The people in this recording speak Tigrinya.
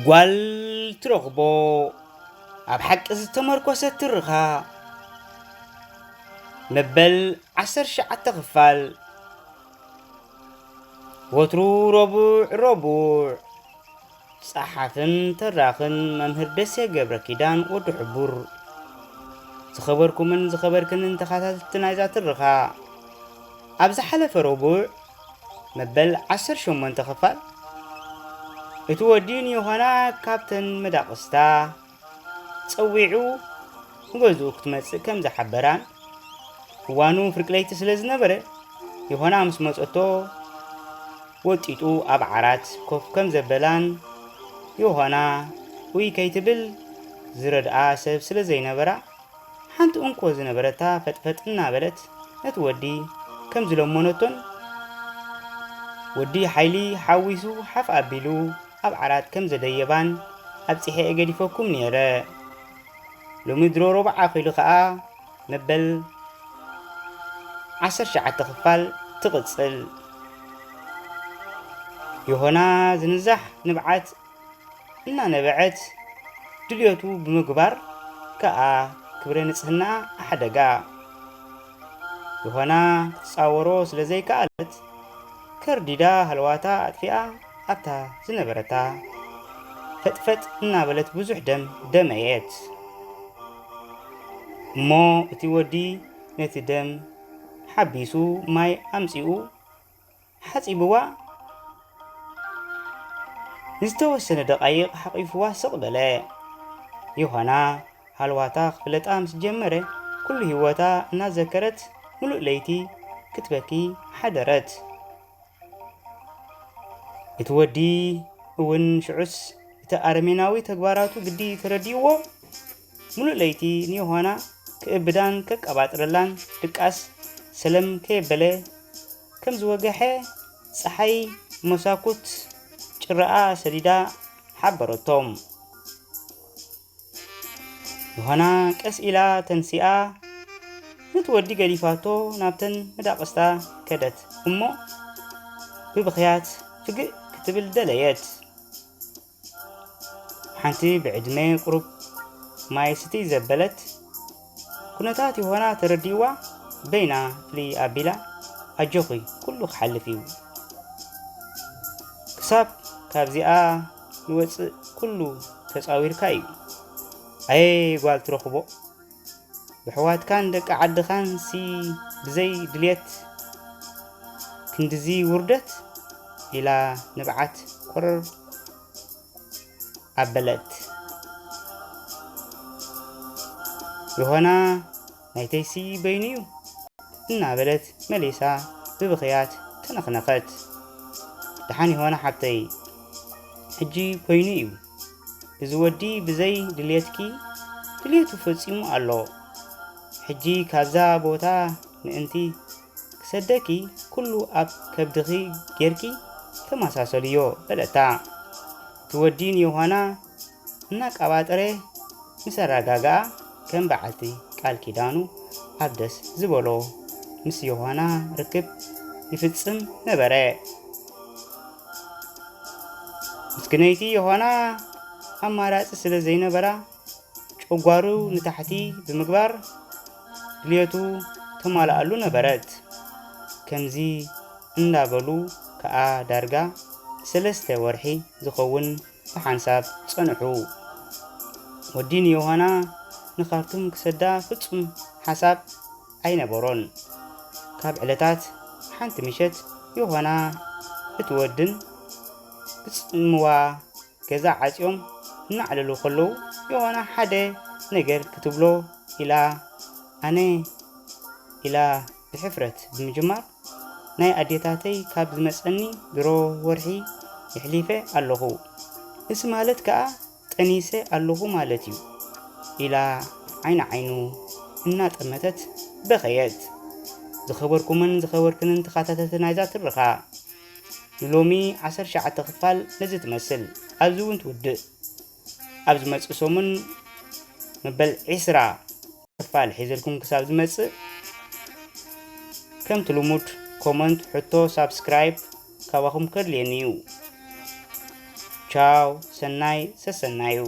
ጓል ትረኽቦ ኣብ ሓቂ ዝተመርኮሰ ትርኻ መበል ዓሰርተ ትሽዓተ ክፋል። ወትሩ ረቡዕ ረቡዕ። ጸሓፍን ተራኽን መምህር ደሴ ገብረ ኪዳን ወዲ ሕቡር። ዝኸበርኩምን ዝኸበርክንን ተኸታተልቲ ናይዛ ትርኻ፣ ኣብ ዝሓለፈ ረቡዕ መበል ዓሰርተ ሸሞንተ ክፋል፣ እቲ ወዲ ንዮሃና ካብተን መዳቕስታ ጸዊዑ ንገዝኡ ክትመጽእ ከም ዝሓበራን፣ እዋኑ ፍርቂ ለይቲ ስለ ዝነበረ፣ ዮሃና ምስ መጸቶ ወጢጡ ኣብ ዓራት ኮፍ ከም ዘበላን፣ ዮሃና ኡይ ከይትብል ዝረድኣ ሰብ ስለ ዘይነበራ፣ ሓንቲ እንኮ ዝነበረታ ፈጥፈጥ እናበለት ነቲ ወዲ ከም ዝለመነቶን፣ ወዲ ሓይሊ ሓዊሱ ሓፍ ኣቢሉ ኣብ ዓራት ከም ዘደየባን ኣብጺሐ እየ ገዲፈኩም ነይረ። ሎሚ ድሮ ረቡዕ ኣኺሉ ኸኣ መበል ዓሰርተ ትሽዓተ ክፋል ትቕጽል። ዮሆና ዝንዛሕ ንብዓት እናነበዐት ድልየቱ ብምግባር ከኣ ክብረ ንጽህና ኣሕደጋ። ዮሆና ክትጻወሮ ስለ ዘይከኣለት፣ ከርዲዳ ሃለዋታ ኣጥፊኣ ኣብታ ዝነበረታ ፈጥፈጥ እናበለት ብዙሕ ደም ደመየት። እሞ እቲ ወዲ ነቲ ደም ሓቢሱ ማይ ኣምጺኡ ሓጺብዋ፣ ንዝተወሰነ ደቓይቕ ሓቒፍዋ ስቕ በለ። ዮሃና ሃልዋታ ክፍለጣ ምስ ጀመረ፣ ኩሉ ህይወታ እናዘከረት ምሉእ ለይቲ ክትበኪ ሓደረት። እቲ ወዲ እውን ሽዑስ እቲ ኣረሜናዊ ተግባራቱ ግዲ ተረዲእዎ፣ ምሉእ ለይቲ ንዮሃና ክእብዳን ከቀባጥረላን ድቃስ ሰለም ከየበለ ከም ዝወገሐ ጸሓይ መሳኩት ጭራኣ ሰዲዳ ሓበረቶም። ዮሃና ቀስ ኢላ ተንሲኣ ነቲ ወዲ ገዲፋቶ ናብተን መዳቕስታ ከደት እሞ ብብኽያት ፍግእ ክትብል ደለየት። ሓንቲ ብዕድመ ቁሩብ ማይ ስትይ ዘበለት፣ ኩነታት ዮሃና ተረዲእዋ፣ በይና ፍልይ ኣቢላ፣ ኣጆኺ፣ ኩሉ ክሓልፍ እዩ። ክሳብ ካብዚኣ ንወጽእ ኩሉ ተጻዊርካ እዩ። ኣየ ጓል ትረኽቦ፣ ብሕዋትካን ደቂ ዓድኻን ሲ ብዘይ ድልየት ክንድዚ ውርደት? ኢላ ንብዓት ቆረር ኣበለት። ዮሃና ናይተይሲ በይኑ እዩ እናበለት መሊሳ ብብኽያት ተነኽነኸት። ደሓን ዮሃና ሓብተይ፣ ሕጂ ኮይኑ እዩ። እዚ ወዲ ብዘይ ድልየትኪ ድልየቱ ፈጺሙ ኣሎ። ሕጂ ካብዛ ቦታ ምእንቲ ክሰደኪ ኩሉ ኣብ ከብድኺ ጌርኪ ተመሳሰልዮ በለታ። እቲ ወዲ ንዮሃና እናቀባጠረ ምስ ኣረጋግኣ ከም በዓልቲ ቃል ኪዳኑ ኣብ ደስ ዝበሎ ምስ ዮሃና ርክብ ይፍጽም ነበረ። ምስክነይቲ ዮሃና ኣማራጺ ስለ ዘይነበራ ጨጓሩ ንታሕቲ ብምግባር ድልየቱ ተማልኣሉ ነበረት። ከምዚ እንዳበሉ ከኣ ዳርጋ ሰለስተ ወርሒ ዝኸውን ብሓንሳብ ጸንሑ። ወዲ ንዮሃና ንኻርቱም ክሰዳ ፍጹም ሓሳብ ኣይነበሮን። ካብ ዕለታት ሓንቲ ምሸት ዮሃና እቲ ወድን ክጽምዋ ገዛ ዓጽዮም እናዕለሉ ከለዉ፣ ዮሃና ሓደ ነገር ክትብሎ ኢላ፣ ኣነ ኢላ ብሕፍረት ብምጅማር፣ ናይ ኣዴታተይ ካብ ዝመጸኒ ድሮ ወርሒ የሕሊፈ ኣለኹ። እዚ ማለት ከኣ ጠኒሰ ኣለኹ ማለት እዩ ኢላ ዓይኒ ዓይኑ እናጠመተት በኸየት። ዝኸበርኩምን ዝኸበርክንን ተኸታተልቲ ናይዛ ትርኻ፣ ንሎሚ ዓሰርተ ትሽዓተ ክፋል ነዚ ትመስል። ኣብዚ እውን ትውድእ። ኣብ ዝመጽእ ሰሙን መበል ዕስራ ክፋል ሒዘልኩም ክሳብ ዝመጽእ፣ ከምቲ ልሙድ ኮመንት፣ ሕቶ፣ ሳብስክራይብ ካባኹም ከድልየኒ እዩ። ቻው፣ ሰናይ ሰሰናዩ።